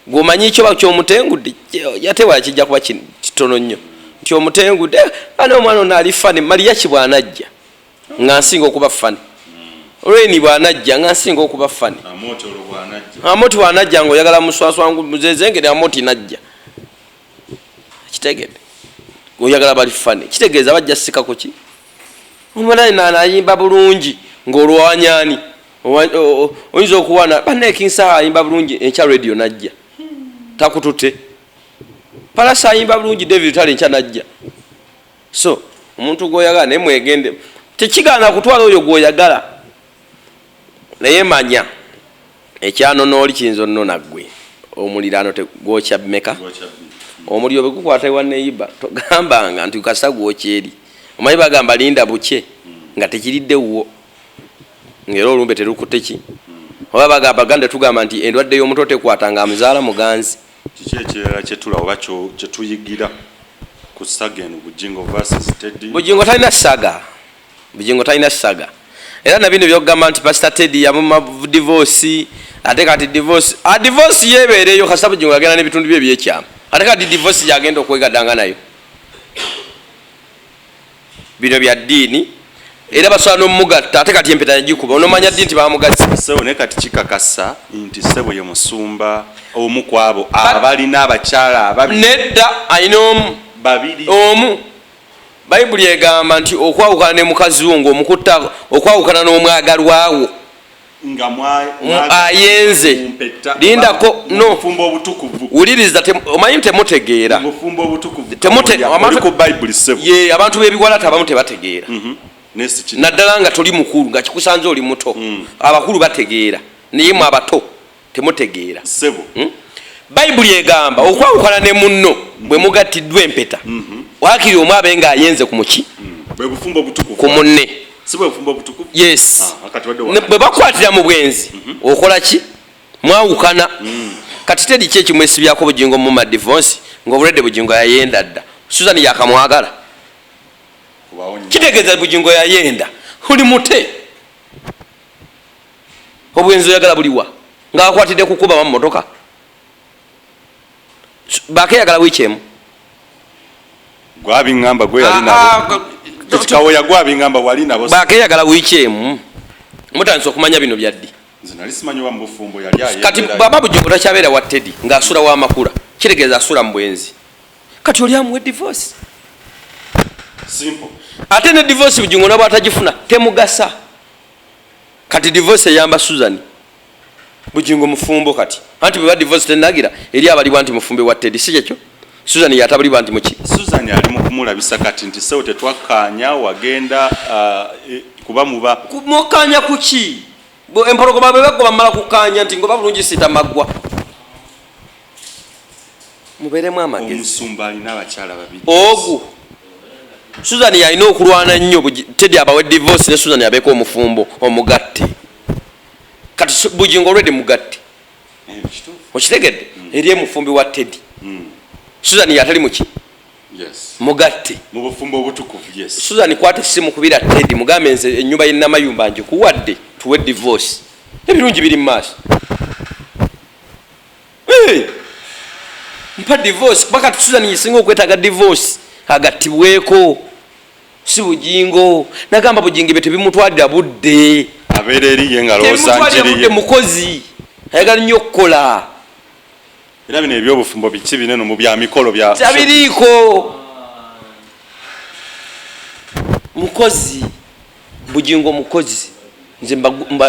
Gwomanyi kyoba kyomutengudde, ate wala kijja kuba kitono nnyo nti omutengudde. Eh, ana omwana ono ali funny, Mariachi bw'anajja nga nsinga okuba funny, Reni bw'anajja nga nsinga okuba funny. Amooti olwo bw'anajja. Amoti bw'anajja nga oyagala muswaswangu muzezengere, Amoti najja, kitegedde oyagala bali funny, kitegeeza bajja sika kuki omwana ayimba bulungi ng'olwanyani oyinza okuwana bannekinsaha ayimba bulungi, enkya radio najja takutute. Palasa ayimba bulungi, David tale enkya najja. So omuntu gwoyagala naye mwegende, tekigaana kutwala oyo gwoyagala, naye manya ekyanono oli kiyinza onona gwe omuliraano gwokya meka. Omuliro bwe gukwata ewa neyiba, togambanga nti kasa gwokya eri. Omanyi bagamba linda bukye nga tekiridde wuwo, ngaera olumbe terukutte ki. Oba bagamba tugamba nti endwadde y'omuto tekwata nga amuzaala muganzi. Kiki ekirala kyetula oba kyetuyigira ku saga eno, Bujingo versus Teddy? Bujingo talina saga, Bujingo talina saga. Era na bino byokugamba nti Pastor Teddy yamuma divorce, ate kati divorce, a divorce yebeereyo kasita Bujingo yagenda n'ebitundu bye ebyekyama, ate kati divorce gyagenda okwegaddanga nayo. Bino bya ddiini era basobola n'omugatta, ate kati empeta yagikuba onomanya ddi nti bamugasse. Ssebo, naye kati kikakasa nti ssebo ye musumba omu ku abo abalina abakyala ababiri. Nedda, alina omu. Babiri. Omu. Bayibuli egamba nti okwawukana ne mukazi wo ng'omukutta, okwawukana n'omwagalwa wo nga ayenze. Mpeta. Lindako, no. Mufumbo obutukuvu. Wuliriza, omanyi temutegeera. Mufumbo obutukuvu. Oli ku Bayibuli, ssebo. Ye abantu b'ebiwalata abamu tebategeera. Nesi kiri. Naddala nga toli mukulu, nga kikusanze oli muto. Abakulu bategeera, naye mwe abato temutegeera. Ssebo. Bayibuli egamba okwawukana ne munno bwe mugattiddwa empeta, waakiri omu abe ng'ayenze ku muki? Bwe bufumbo obutukuvu. Ku munne. Si bwe bufumbo obutukuvu? Yes. Ah, kati wadde Bwe bakwatira mu bwenzi, okola ki? Mwawukana. Kati Teddy ki ekimwesibyako Bugingo muma divorce ng'obulwedde? Bugingo yayenda dda, Susan yakamwagala. Kubawo nnyo. Kitegeeza Bugingo yayenda, oli mute. Obwenzi oyagala buliwa ng'akwatidde kukuba mu motoka bakeyagala wiiki emu? Gwabiŋŋamba gwe yali Ah, nabo. ah, Kawoya, gwabiŋŋamba wali nabo. Bakeyagala wiiki emu, mutandise okumanya bino byaddi. Nze nali simanyi oba mu bufumbo yali Kati ayendera. bwaba Bugingo takyabeera wa Teddy ng'asula wa Makula, kitegeeza asula mu bwenzi. Kati oli amuwe divorce. Simple. Ate ne divorce Bugingo nabw atagifuna temugasa. Kati divorce eyamba Susan, Bugingo mufumbo kati. Anti bweba divorce tenagira eri abalibwa nti mufumbe wa Teddy, si kyekyo? Susan yatabulibwa nti muki? Susan ali mu kumulabisa kati nti sewo tetwakkaanya, wagenda kuba muba Mukkaanya kuki? Empologoma bwe bagoba mmala kukkaanya nti ngoba bulungi siita maggwa. Mubeeremu amagezi. Omusumba alina abakyala babiri. Ogwo Susan yalina okulwana nnyo Teddy abawe divorce ne Susan abeeko omufumbo omugatte. Kati Bugingo already mugatte. Kituufu. Okitegedde? Eri emufumbi wa Teddy. Susan yatali muki? Yes. Mugatte. Mu bufumbo obutukuvu, yes. Susan, kwata essimu, kubira Teddy, mugambe nze ennyumba y'enamayumba ngikuwadde, tuwe divorce, ebirungi biri mu maaso. Hey! Mpa divorce, kuba kati Susan yesinga okwetaaga divorce agattibweko, si Bugingo. Nagamba Bugingo ebyo tebimutwalira budde. Abeera eri ye nga lowooza Tebimutwalira budde. njiriye. Mukozi, ayagala nnyo okukola. Era bino ebyobufumbo biki binene mu bya mikolo bya Tabiriiko, mukozi. Bugingo mukozi. Nze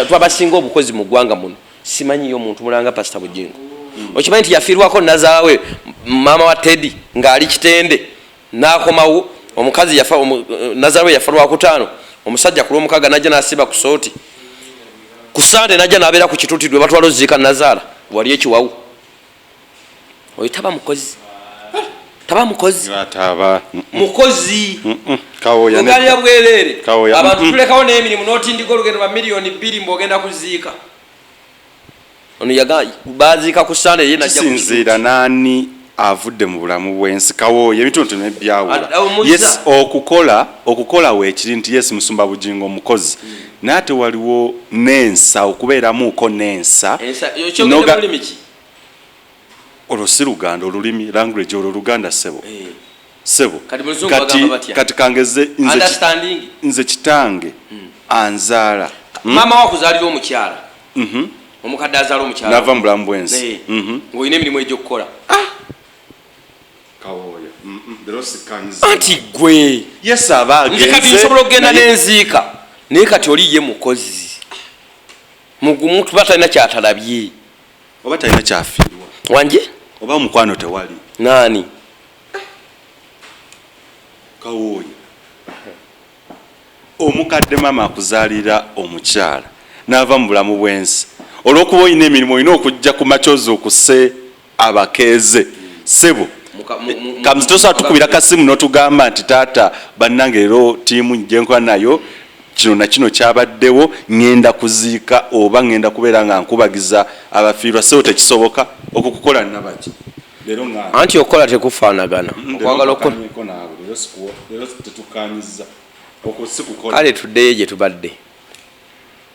twabasinga obukozi mu ggwanga muno. Simanyiyo omuntu mulanga Pasita Bugingo. Okimanyi nti yafiirwako nazaawe, maama wa Teddy, ng'ali Kitende, n'akomawo. Omukazi yafa, nazaawe yafa Lwakutaano, omusajja ku Lwomukaaga najja n'asiba ku sooti, ku Sande najja n'abeera ku kituti lwe batwala oziika nazaala wali ekiwawu. Oyo taba mukozi? Taba mukozi? Ataba. Mukozi. Kawoya. Ogalira bwereere. Kawoya. Abantu tulekawo n'emirimu n'otindika olugendo lwa 2 miliyoni mbwogenda kuziika. Ono yaga baziika ku Sande, ye najja ku Kisinziira naani avudde mu bulamu bw'ensi, Kawooya. Ebintu nebyawula. Omuza. Yes, okukola weekiri nti yes, musumba Bugingo omukozi, naye ate waliwo n'ensa, okubeeramuuko n'ensa. Okyogedde mulimi ki? Olwo si Luganda, olulimi language olwo Luganda, ssebo, ssebo. Kati mu Luzungu Kati bagamba batya? Kati kangeze nze Understanding. Nze kitange anzaala. Maama wakuzaalira omukyala omukadde azaala omukyala Nava mu bulamu bw'ensi. Ng'olina emirimu egy'okukola. Kawooya, leero sikkanyiza. Anti gwe Yes, aba nze kati agenze, nsobola okugenda nenziika, naye kati oli ye mukozi mugumu, tuba talina kyatalabye. Oba talina kyafiirwa. Wanje. Oba omukwano tewali. Naani? Kawooya, omukadde maama akuzaalira omukyala n'ava mu bulamu bw'ensi, olw'okuba olina emirimu olina okujja ku makyozi okuse abakeeze, ssebo. Kamuzi, tosobola tukubira kasimu n'otugamba nti taata bannange leero tiimu gyenkola nayo Kino na kino kyabaddewo, ŋŋenda kuziika oba ŋŋenda kubeera nga nkubagiza abafiirwa. Sebo, tekisoboka okukukola nabaki leero ŋŋamba. Anti okukola tekufaanagana. Okwagala okukola. Leero naawe, leero leero tetukanyiza, okwo si kukola. Kale tuddeyo gye tubadde.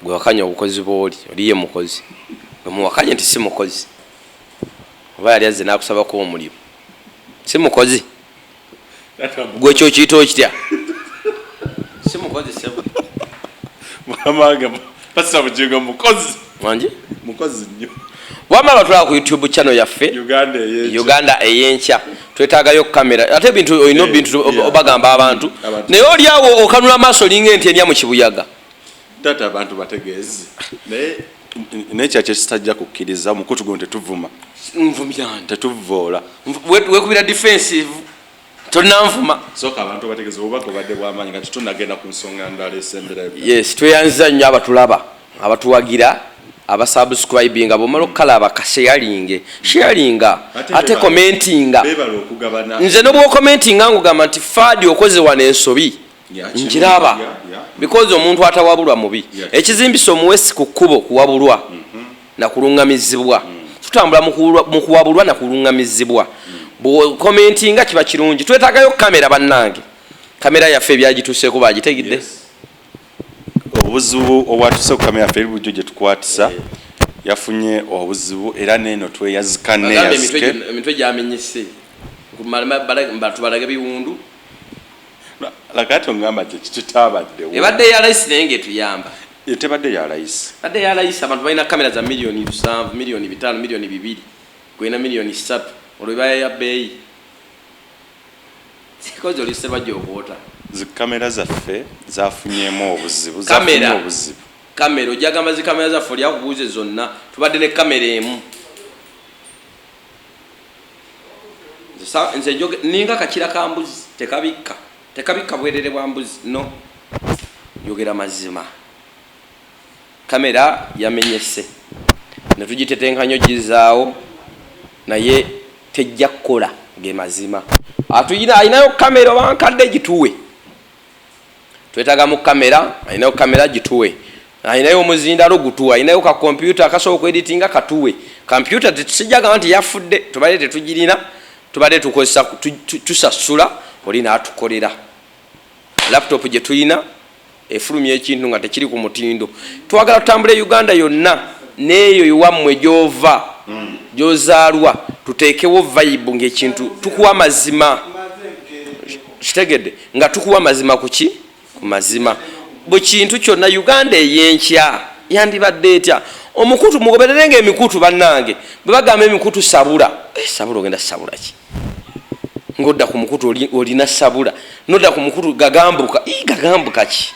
Gwe wakanya obukozi bwoli, oli ye mukozi, gwe muwakanye nti si mukozi, oba yali azze n'akusabako omulimu, si mukozi. Gwe kyokiyita okitya? Si mukozi, sebo. Mukama wange, Pasita Bugingo mukozi. Wangi. Mukozi nnyo. Wamma abatulaba ku YouTube channel yaffe Uganda Eyenkya. Uganda Eyenkya, twetaagayo kamera, ate ebintu olina ebintu obagamba abantu. Abantu. Naye oli awo okanula amaaso olinga ente erya mu kibuyaga. Taata, abantu bategeezi, naye naye kyakyo kitajja kukkiriza omukutu guno tetuvuma. Nvumyani? Tetuvoola. Wekubira defensive, tonanvuma. Sooka abantu bategeeze obubaka obadde bwamaanyi nga tetunagenda ku nsonga ndala esemberayo. Yes, tweyanziza nnyo abatulaba, abatuwagira, abasubscribinga. Bwomala okukalaba, kasharinge, sharinga, ate commentinga. Beebala okugabana. Nze nobwokomentinga ngugamba nti Faadi okoze wano ensobi, Yeah, njiraba. Because omuntu atawabulwa mubi. Ekizimbisa omuwesi ku kkubo kuwabulwa nakuluŋŋamizibwa. Tutambula mu kuwabulwa nakuluŋŋamizibwa. Bwokomentinga kiba kirungi. Twetaagayo kamera, bannange. Kamera yaffe ebyagituuseeko bagitegedde. Obuzibu obwatuse ku kamera yaffe eri bulijjo gye tukwatisa, yafunye obuzibu era neeno tweyazika. Bagambe Neyazike. Emitwe gyamenyese, tubalage biwundu. Lakati ongamba kyekitabaddewo. Ebadde ya layisi naye ngaetuyamba. Tebadde ya layisi. Badde ya layisi. Abantu balina kamera za miliyoni 7, miliyoni 5, miliyoni 2, gwena miliyoni 3, olwo ebaya ya bbeeyi sikozi oli Serwajja okwota. Zikamera zaffe zafunyemu obuzibu, Kamera. zafunye obuzibu. Kamera ojagamba zikamera zaffe, oli akubuuze zonna, tubadde ne kamera emu. Nze ninga kakira ka mbuzi, tekabikka, tekabikka bwerere bwa mbuzi. No yogera mazima, kamera yamenyese netugitetenkanya ogizaawo, naye tejja kukola. Ge mazima. Atuyina alinayo kamera oba nkadde, gituwe. Twetagamu kamera. Alinayo kamera, gituwe. Alinayo omuzindalo, gutuwe. Alinayo ka kompyuta akasobola okweditinga, katuwe. Kompyuta sijjagamba nti yafudde, tubadde tetugirina, tubadde tukozesa tusasula oli n'atukolera. Laptop gye tulina efulumya ekintu nga tekiri ku mutindo. Twagala tutambule Uganda yonna n'eyo ewammwe gy'ova, gy'ozaalwa, tuteekewo vibe ng'ekintu tukuwa mazima. Kitegedde nga tukuwa mazima kuki? Ku mazima. Buli kintu kyonna Uganda Eyenkya yandibadde etya? Omukutu mugoberere nga emikutu, bannange, bwe bagamba emikutu sabula. Sabula, ogenda sabula ki ngaodda ku mukutu olina sabula, nodda ku mukutu gagambuka? Ii, gagambuka ki?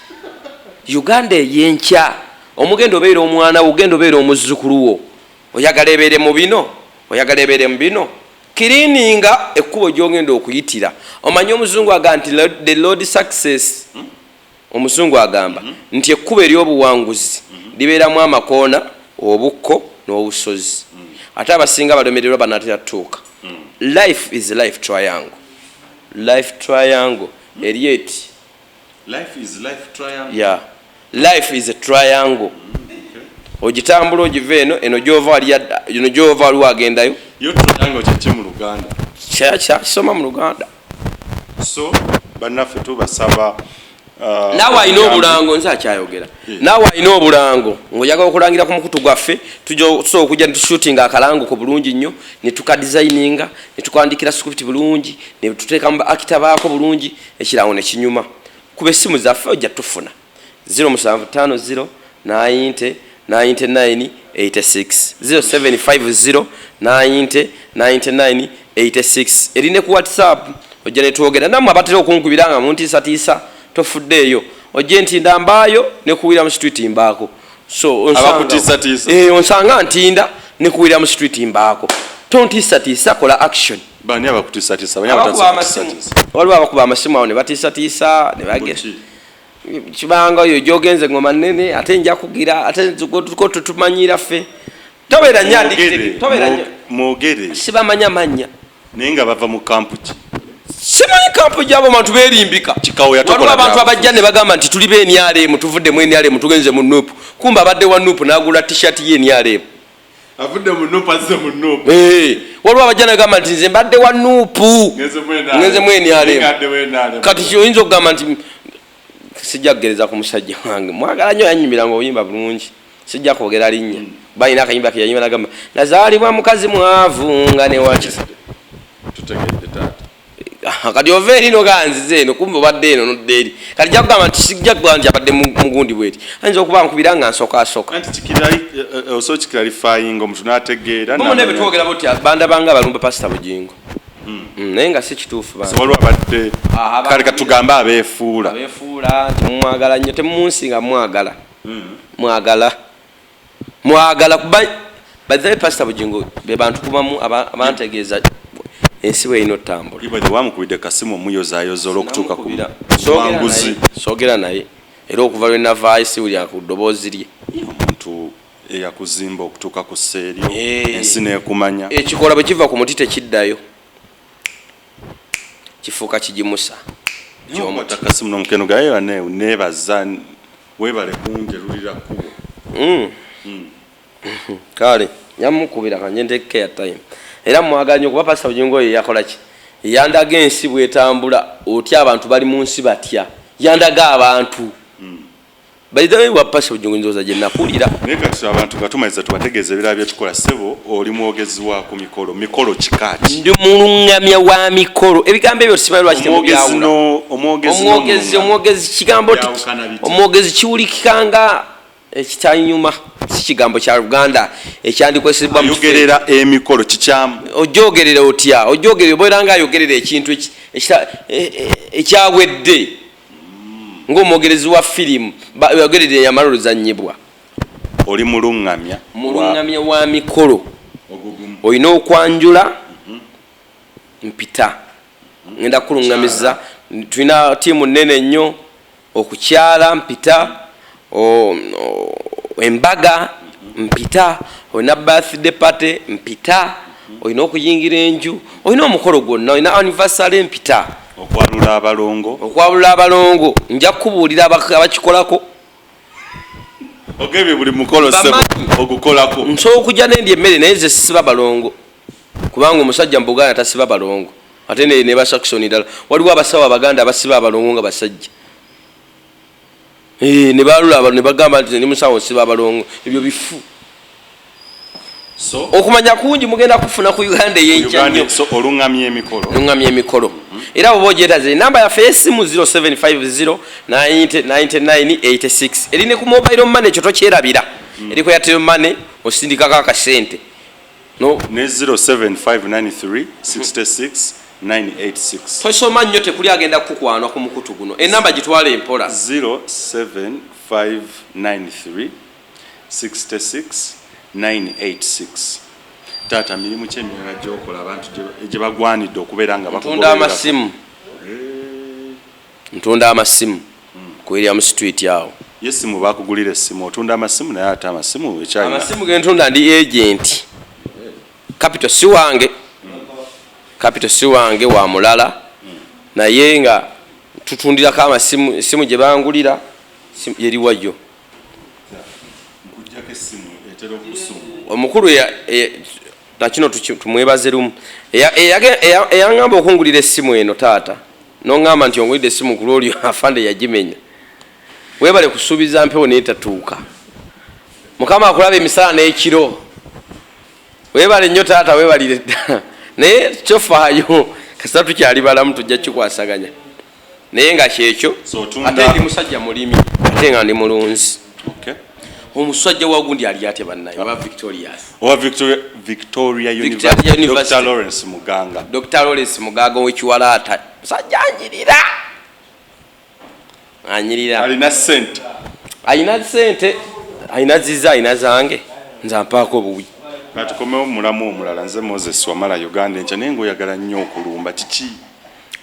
Uganda Eyenkya, omugenda obeera omwana wo, ogenda obeera omuzzukulu wo, oyagala ebeere mu bino, oyagala ebeere mu bino. Kirininga ekkubo gyogenda okuyitira. Omanyi omuzungu agamba nti the road success, omuzungu agamba nti ekkubo ery'obuwanguzi libeeramu amakoona, obukko n'obusozi, ate abasinga balemererwa banatera tutuuka. Life is life triangle, life triangle eri eti. Life is life triangle. Yeah, life is a triangle. Ogitambula ogiva eno, eno gyova wali eno gyova waliwo agendayo. Yo triangle kyeki mu Luganda? Kyakisoma mu Luganda. So bannaffe tubasaba Naawe alina obuyambi. obulango, nze akyayogera. Yeah. Naawe alina obulango ngaoyagala okulangira ku mukutu gwaffe, tusobola okujja netushutinga akalango ko bulungi nnyo, netukadesigninga, netukandikira script bulungi, netuteekamu ba actor baako bulungi, ekirango nekinyuma. Kuba essimu zaffe ojja tufuna 0750 90 99 86, 0750 90 99 86. Eri ne ku WhatsApp, ojja netwogera nammwe. Abatera okunkubira nga muntiisatiisa, tofuddeeyo, ojje ntinda mbaayo nekuwira mu street mbaako. So Abakutiisatiisa. Onsanga ntinda nekuwira mu street mbaako. Tontiisatiisa, kola action. Bani abakutiisatiisa? Bani Abakuba abatandise amasimu. okutiisatiisa? Waliwo abakuba amasimu awo ne batiisatiisa ne bagera. Buki? Kibanga oyo gyogenze ngoma nene, ate nja kugira, ate ko tutumanyira ffe. Tobeera nnyo addicted, tobeera nnyo. Mwogere. Sibamanya mannya. Naye nga bava mu kampu ki? Simanyi. Kampu gyabo abantu beerimbika. Kikawo yatokola Waliwo abantu byabufuzi. abajja ne bagamba nti tuli ba NRM, tuvudde mu NRM, tugenze mu NUP. Kumbe abadde wa NUP n'agula T-shirt ye NRM. Avudde mu NUP, azze mu NUP. Waliwo abajja ne bagamba nti nze mbadde wa NUP, ngenze mu NRM. Kati oyinza okugamba nti sijja kugereza ku musajja wange, mwagala nnyo, yanyumiranga obuyimba bulungi, sijja kwogera linnya, balina akayimba ke yayimba nagamba nazaalibwa mukazi mwavu nga newakisa. Tutegedde, taata. Kati ova eri noganziza eno, kumbe obadde eno nodda eri. Kati jja kugamba nti sijja kugamba nti abadde mugundi bweti, ayinza okuba nkubira nga nsokasooka. Anti osobola kiclarifyinga omuntu n'ategeera. Mumu ne betwogera buti bandabanga abalumba Pasita Bugingo. Naye nga si kituufu bambi. So waliwo abadde Ah, kale katugambe abeefuula. Abeefuula nti mumwagala nnyo, temumunsinga mwagala, mwagala, mwagala kuba bazabe Pasita Bugingo be bantu kubamu abantegeeza ensi bwerina otambula. Ibadde wamukubidde kasimu omuyozaayoza olw'okutuuka ku Namukubira. buwanguzi? Soogera naye, era okuva lwe navaayo siwulira ku ddoboozi lye. Omuntu eyakuzimba okutuuka ku sseeryo, Eh. ensi n'ekumanya. Ekikola bwe kiva ku muti tekiddayo, kifuuka kigimusa ky'omuti. Okwata kasimu n'omukeno gaye bane neebaza, weebale kunjerulira kkubo. Kale yamukubira kanje nteeke ya time, era mwagala nnyo kuba Pasita Bugingo oyo yakola ki, yandaga ensi bwetambula, otya abantu bali mu nsi batya, yandaga abantu. By the way, wa Pasita Bugingo ndowooza gye nakulira. Naye kati abantu nga tumaliza, tubategeeza ebirala byetukola. Ssebo, oli mwogezi wa ku mikolo, mikolo kikaaki? Ndi muluŋŋamya wa mikolo. Ebigambo ebyo simanyi lwaki Omwogezi temubyawula. Omwogezi Omwogezi, n'omuluŋŋamya. omwogezi kigambo Byawukana bitya? Omwogezi kiwulikika nga ekitanyuma, si kigambo kya Luganda ekyandikozesebwa mu kifo. Ayogerera emikolo kikyamu? Ojogerera otya? Ojogerera obeera nga ayogerera ekintu ekyawedde, ng'omwogerezi wa firimu yogerera eyamala oluzanyibwa. Oli muluŋŋamya? Muluŋŋamya wa mikolo. Ogugumu. Olina okwanjula, mpita, ngenda kuluŋŋamiza. Tulina tiimu nene nnyo. Okukyala mpita, embaga mpita, olina birthday party mpita, olina okuyingira enju, olina omukolo gwonna, olina anniversary mpita. Okwalula abalongo? Okwalula abalongo nja kukubuulira abakikolako. Ogebye buli mukolo, ssebo. Bamanyi. Ogukolako. Nsobola okujja nendi emmere, naye nze sisiba balongo, kubanga omusajja mu Buganda tasiba balongo. Ate ne basakisoni ddala waliwo abasawo abaganda abasiba abalongo nga basajja. Eh, ne balula ne bagamba nti ndi musawo nsiba abalongo. Ebyo bifu. So Okumanya kungi mugenda kufuna ku Uganda ey'enkya nnyo. Uganda, so oluŋŋamya emikolo. Luŋŋamya emikolo, era bwoba ogyetaze, enamba yaffe y'essimu 0750 99 86, eri ne ku mobile money, ekyo tokyerabira, eri ku Airtel Money, osindikako akasente no. Ne 07593 66 986. Tosoma nnyo, tekuli agenda kukukwanwa ku mukutu guno. Enamba gitwala empola. 07593 66 986. Taata, mirimu ki emirala gyokola abantu gye bagwanidde okubeera nga Ntunda bakugobererako? amasimu, ntunda amasimu ku William Street awo. Ye simu bakugulira essimu, otunda amasimu, naye ate amasimu ekyalina? Amasimu gentunda, ndi agent. Capital si wange, capital si wange, wa mulala, naye nga tutundirako amasimu. Esimu gye bangulira yeriwayo. Nkujjako essimu etera okusumba. Omukulu nakino tumwebaze lumu. Eyaŋŋamba okungulira essimu eno, taata noŋŋamba nti ongulidde essimu ku lwolyo afande yagimenya, weebale kusuubiza mpewo naye tatuuka. Mukama akulaba emisana n'ekiro. Weebale nnyo taata, weebalire ddala, naye kyofaayo kasita tukyali balamu tujja kikwasaganya, naye nga kyekyo. So otunda- Ate ndi musajja mulimi, ate nga ndi mulunzi. Okay. Omusajja wa gundi ali ate bannaye owa Victorias. Owa Victoria Victoria University. University. Dr Lawrence Muganga. Dr Lawrence Mugaga owekiwalaata, musajja anyirira, anyirira. Alina sente. Alina sente, alina ziza, alina zange, nze ampaako obuwi. Katukomewo mulamu omulala. Nze Moses Wamala, Uganda Enkya. Naye ngaoyagala nnyo okulumba, kiki?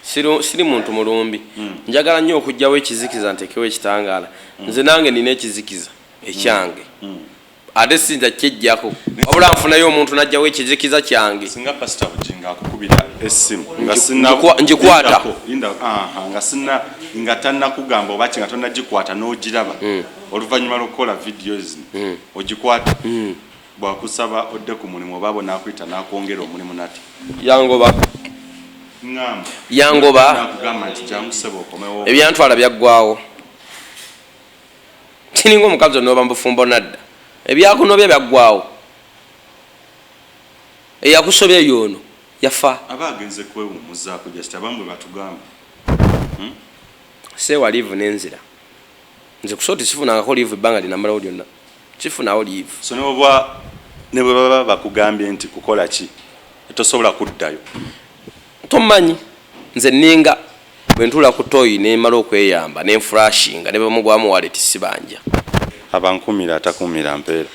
Siri muntu mulumbi. Njagala nnyo okugjawo ekizikiza ntekewo ekitangaala. Nze nange nina ekizikiza ekyange, ate siyinza kyejjako, wabula nfunayo omuntu najjawo ekizikiza kyange. Singa Pasita Bugingo Ng'akukubira essimu nga sina Ngikwata. Lindako, aha, nga sina nga tannakugamba oba ki, nga tonnagikwata n'ogiraba. Oluvannyuma lw'okukola vidiyo zino ogikwata, bwakusaba odde ku mulimu oba bo n'akuyita n'akwongera omulimu nate? Yangoba. Ŋŋamba. Yangoba. Nakugamba nti jangu ssebo okomewo. Ebyantwala byaggwawo. Kiringa omukazi onooba mubufumbo nadda, ebyakunobya byaggwawo, eyakusobya yoono yafa. Aba agenze kwewummuzaako, just abamu bwe batugamba. Seewa leave nenzira. Nze kusooti sifunangako leave, ebbanga linamalawo lyonna sifunawo leave. So ne bwe baba bakugambye nti kukola ki, tosobola kuddayo? Tomanyi, nze ninga bwe ntuula ku toyi nemala okweyamba nenflushinga, ne bamugwamu wallet sibanja. Abankumira atakumira mpeera.